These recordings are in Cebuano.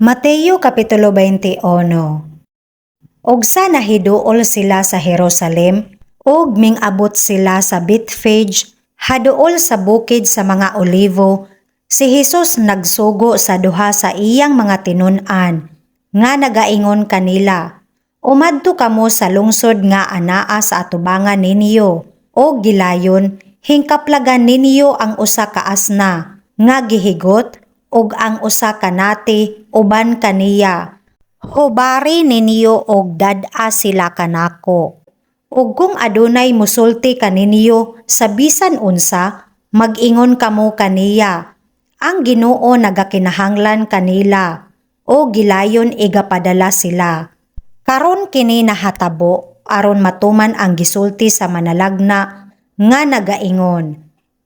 Mateo Kapitulo 21. Og sa nahiduol sila sa Jerusalem, og mingabot sila sa Bethphage, haduol sa bukid sa mga Olivo, si Jesus nagsugo sa duha sa iyang mga tinun-an, nga nagaingon kanila, "Umadto kamo sa lungsod nga anaa sa atubangan ninyo, og gilayon hingkaplagan ninyo ang usa ka asna nga gihigot ug ang usa ka nati uban kaniya. Hubari ninyo og dad-a sila kanako. Ug kung adunay musulti kaninyo sa bisan unsa, mag-ingon kamo kaniya, 'Ang Ginoo nagakinahanglan kanila,' o gilayon igapadala sila." Karon kini nahatabo aron matuman ang gisulti sa manalagna nga nagaingon,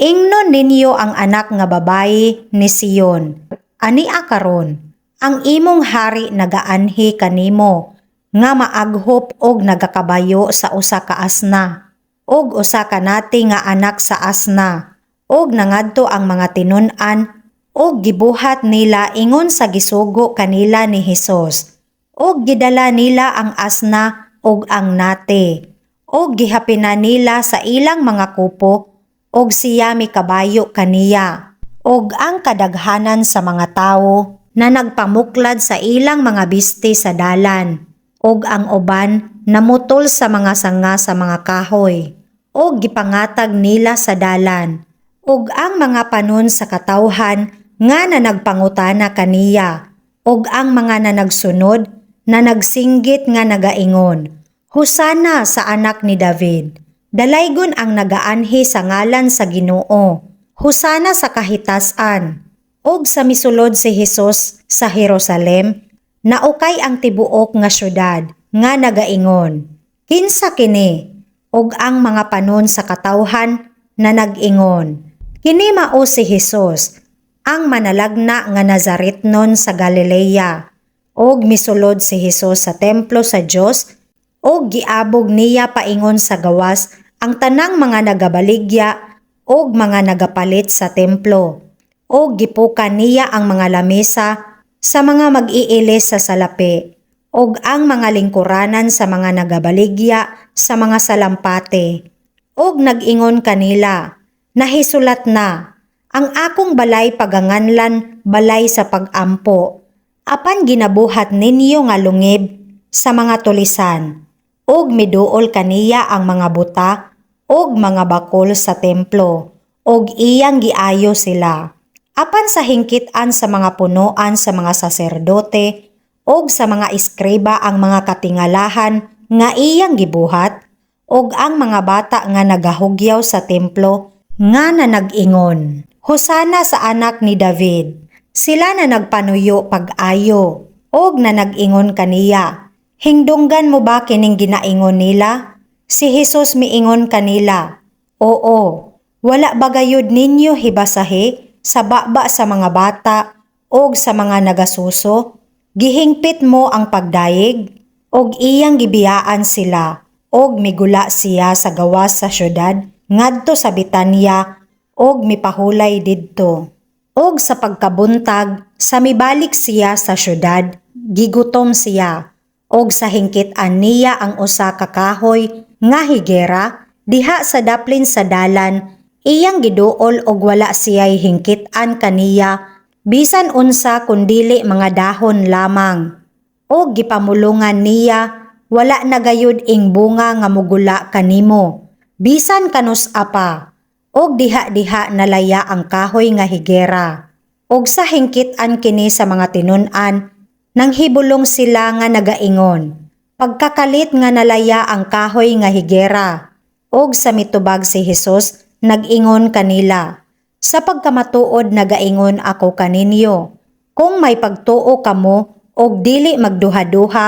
"Ingnon ninyo ang anak nga babayi ni Sion, 'Ania karon, ang imong hari nagaanhi kanimo nga maaghop og nagakabayo sa usa ka asna, og usa ka nati nga anak sa asna.'" Og nangadto ang mga tinun-an og gibuhat nila ingon sa gisugo kanila ni Hesus. Og gidala nila ang asna ug ang nati, og gihapinan nila sa ilang mga kupo, og siya mikabayo kaniya. Og ang kadaghanan sa mga tawo na nagpamuklad sa ilang mga bisti sa dalan, ug ang uban namutol sa mga sanga sa mga kahoy, ug gipangatag nila sa dalan. Ug ang mga panon sa katawhan nga nanagpangutana kaniya, ug ang mga nanagsunod na nagsinggit nga nagaingon, "Hosana sa anak ni David! Dalaygon ang nagaanhi sa ngalan sa Ginoo! Hosana sa kahitasan!" Og sa misulod si Hesus sa Jerusalem, naukay ang tibuok nga syudad nga nagaingon, "Kinsa kini?" Ug ang mga panon sa katawhan na nag-ingon, "Kini mao si Hesus, ang manalagna nga Nazaretnon sa Galilea." Og misulod si Hesus sa templo sa Dios og giabog niya paingon sa gawas ang tanang mga nagabaligya og mga nagapalit sa templo. Og gipukan niya ang mga lamesa sa mga mag-iilis sa salapi ug ang mga lingkuranan sa mga nagabaligya sa mga salampati. Og nag-ingon kanila, "Nahisulat na, 'Ang akong balay paganganlan balay sa pag-ampo.' Apan ginabuhat ninyo nga lungib sa mga tulisan." Og miduol kaniya ang mga buta ug mga bakol sa templo, ug iyang giayo sila. Apan sa hingkitan sa mga punoan sa mga saserdote ug sa mga eskriba ang mga katingalahan nga iyang gibuhat, ug ang mga bata nga nagahugyaw sa templo nga nanag-ingon, "Hosana sa anak ni David," sila na nagpanuyo pag-ayo ug na nag-ingon kaniya, "Hingdunggan mo ba kining ginaingon nila?" Si Hesus miingon kanila, "Oo, wala ba gayud ninyo hibasahi, 'Sa baba sa mga bata ug sa mga nagasuso, gihingpit mo ang pagdayeg'?" Og iyang gibiyaan sila, ug migula siya sa gawas sa syudad ngadto sa Betanya ug mipahulay didto. Og sa pagkabuntag, sa mibalik siya sa syudad, gigutom siya. Og sa hingkitan niya ang usa ka kahoy nga higera diha sa daplin sa dalan, iyang giduol og wala siya'y hingkitan kaniya bisan unsa kundili mga dahon lamang. Og gipamulongan niya, "Wala na gayud ing bunga nga mugula kanimo bisan kanus-a pa." Og diha-diha nalaya ang kahoy nga higera. Og sa hingkitan kini sa mga tinun-an, nanghibulong sila nga nagaingon, "Pagkakalit nga nalaya ang kahoy nga higera." Og sa mitubag si Hesus, nag-ingon kanila, "Sa pagkamatuod nagaingon ako kaninyo, kung may pagtuo kamo og dili magduha-duha,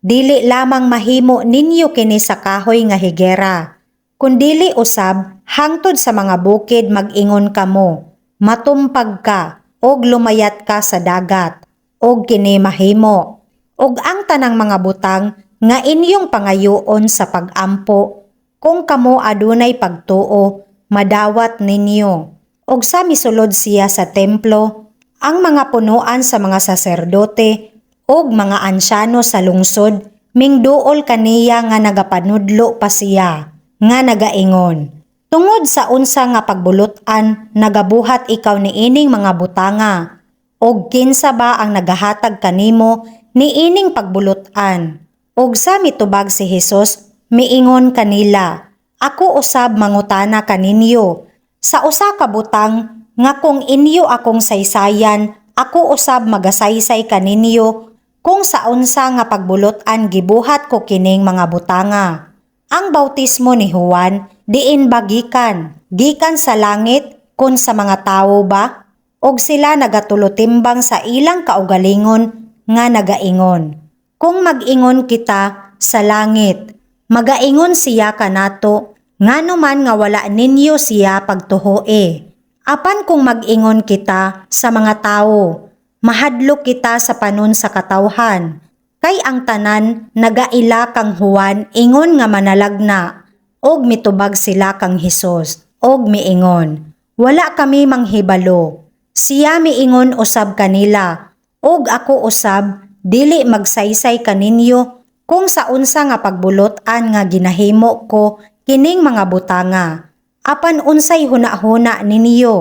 dili lamang mahimo ninyo kini sa kahoy nga higera, kundili usab hangtod sa mga bukid mag-ingon kamo, 'Matumpag ka og lumayat ka sa dagat,' og kini mahimo. Ug ang tanang mga butang nga inyong pangayoon sa pag-ampo, kung kamo adunay pagtuo, madawat ninyo." Og sa misulod siya sa templo, Ang mga punuan sa mga saserdote ug mga ansyano sa lungsod mingduol kaniya nga nagapanudlo pa siya, nga nagaingon, "Tungod sa unsa nga pagbulot-an nagabuhat ikaw niining mga butanga? Og kinsa ba ang nagahatag kanimo niining pagbulot-an?" Ug sa mitubag si Hesus, miingon kanila, "Ako usab mangutana kaninyo sa usa ka butang nga kung inyo akong saysayan, ako usab magasaysay kaninyo kung sa unsa nga pagbulot-an gibuhat ko kining mga butanga. Ang bautismo ni Juan, diin ba gikan? Gikan sa langit kon sa mga tawo ba?" Og sila nagatulutimbang sa ilang kaugalingon nga nagaingon, "Kung mag-ingon kita, 'Sa langit,' magaingon siya kanato, 'Ngano man nga wala ninyo siya pagtuhoi? Apan kung mag-ingon kita, 'Sa mga tawo,' mahadlok kita sa panon sa katawhan. Kay ang tanan nagaila kang Juan ingon nga manalagna." Og mitubag sila kang Hesus og miingon, "Wala kami manghibalo." Siya miingon usab kanila, "Og ako usab dili magsaysay kaninyo kung sa unsa nga pagbulot-an nga ginahimo ko kining mga butanga. Apan unsay hunahuna ninyo?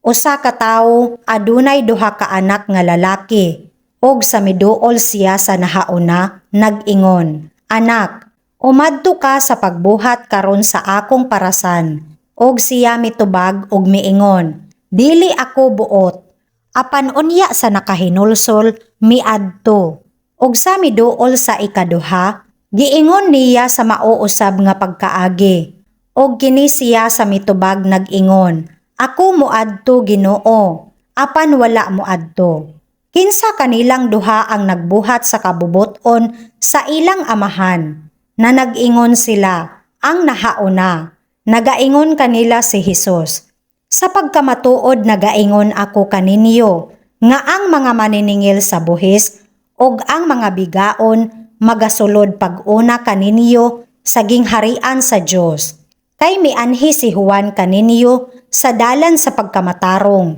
Usa ka tawo adunay duha ka anak nga lalaki. Ug sa miduol siya sa nahauna, nag-ingon, 'Anak, umadto ka sa pagbuhat karon sa akong parasan.' Ug siya mitubag ug miingon, 'Dili ako buot.' Apan unya sa nakahinulsol, miadto. Ug sa miduol sa ikaduha, giingon niya sa mao usab nga pagkaagi. Ug kini siya sa mitubag nag-ingon, 'Ako moadto, Ginoo,' apan wala moadto. Kinsa kanilang duha ang nagbuhat sa kabubut-on sa ilang amahan?" Na nag-ingon sila, "Ang nahauna." Nagaingon kanila si Hesus, "Sa pagkamatuod nagaingon ako kaninyo nga ang mga maniningil sa buhis ug ang mga bigaon magasulod pag-una kaninyo sa gingharian sa Dios. Kay mianhi si Juan kaninyo sa dalan sa pagkamatarong,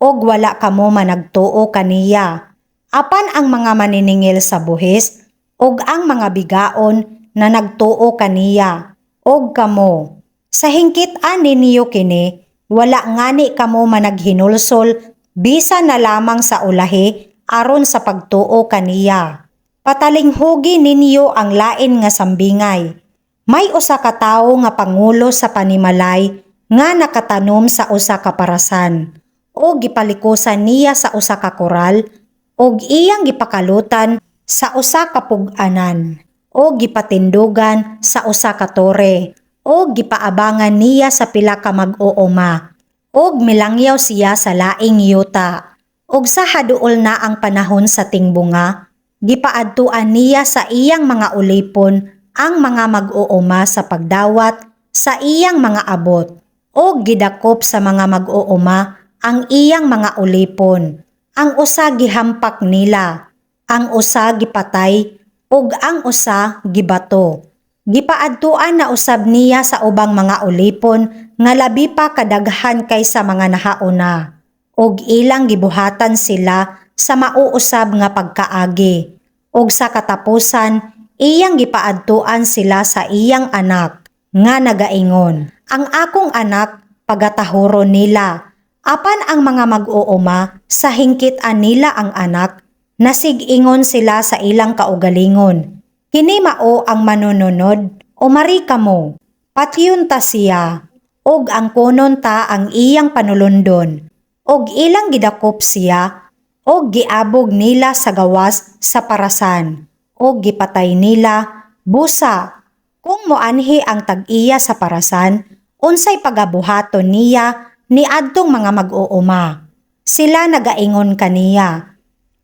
ug wala kamo managtuo kaniya. Apan ang mga maniningil sa buhis ug ang mga bigaon na nagtuo kaniya, ug kamo, sa hingkit-an ninyo kini, wala ngani kamo managhinulsol bisan na lamang sa ulahi aron sa pagtuo kaniya. Patalinghugi ninyo ang lain nga sambingay. May usa ka tawo nga pangulo sa panimalay nga nakatanom sa usa ka parasan ug gipalikusan niya sa usa ka koral ug iyang gipakalutan sa usa ka pug-anan ug gipatindugan sa usa ka tore ug gipaabangan niya sa pila ka mag-uuma, ug milangyaw siya sa laing yuta. Ug sa haduol na ang panahon sa tingbunga, gipaadtuan niya sa iyang mga ulipon ang mga mag-uuma sa pagdawat sa iyang mga abot, ug gidakop sa mga mag-uuma ang iyang mga ulipon. Ang usa gihampak nila, ang usa gipatay, ug ang usa gibato. Gipaadtuan na usab niya sa ubang mga ulipon nga labi pa kadaghan kaysa mga nahauna. Ug ilang gibuhatan sila sa mao usab nga pagkaagi. Ug sa katapusan, iyang gipaadtuan sila sa iyang anak nga nagaingon, 'Ang akong anak pagatahuron nila.' Apan ang mga mag-uuma, sa hingkit-an nila ang anak, nasig-ingon sila sa ilang kaugalingon, 'Kini mao ang manununod, umari kamo, patyon ta siya, ug angkonon ta ang iyang panulundon.' Ug ilang gidakop siya, ug giabog nila sa gawas sa parasan, ug gipatay nila. Busa, kung moanhi ang tag-iya sa parasan, unsay pagabuhaton niya niadtong mga mag-uuma?" Sila nagaingon kaniya,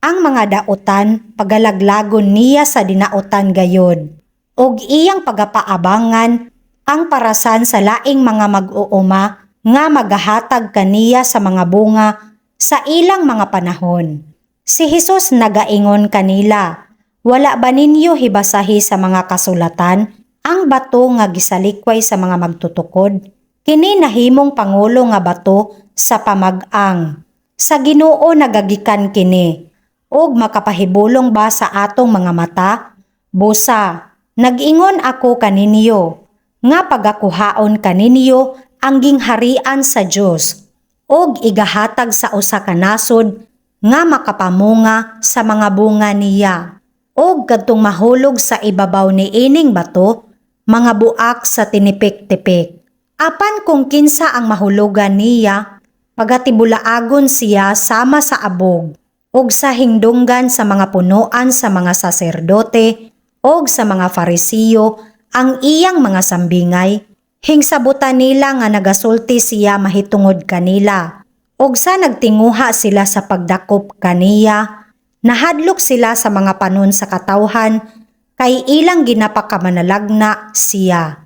"Ang mga dautan pagalaglagon niya sa dinautan gayod, ug iyang pagapaabangan ang parasan sa laing mga mag-uuma nga magahatag kaniya sa mga bunga sa ilang mga panahon." Si Hesus nagaingon kanila, "Wala ba ninyo hibasahi sa mga kasulatan, 'Ang bato nga gisalikway sa mga magtutukod, kini nahimong pangulo nga bato sa pamag-ang? Sa Ginoo nagagikan kini, ug makapahibulong ba sa atong mga mata? Busa, nag-ingon ako kaninyo, nga pagakuhaon kaninyo ang gingharian sa Dios, ug igahatag sa usa ka nasod nga makapamunga sa mga bunga niya. Ug kadtong mahulog sa ibabaw ni ining bato, mangabuak sa tinipik-tipik. Apan kung kinsa ang mahulugan niya, pagatibulaagon siya sama sa abog, ug sa hingdunggan sa mga punoan sa mga saserdote ug sa mga Farisiyo ang iyang mga sambingay, hingsabutan nila nga nagasulti siya mahitungod kanila. Ug sa nagtinguha sila sa pagdakop kaniya, nahadlok sila sa mga panon sa katawhan kay ilang ginapakamanalagna siya.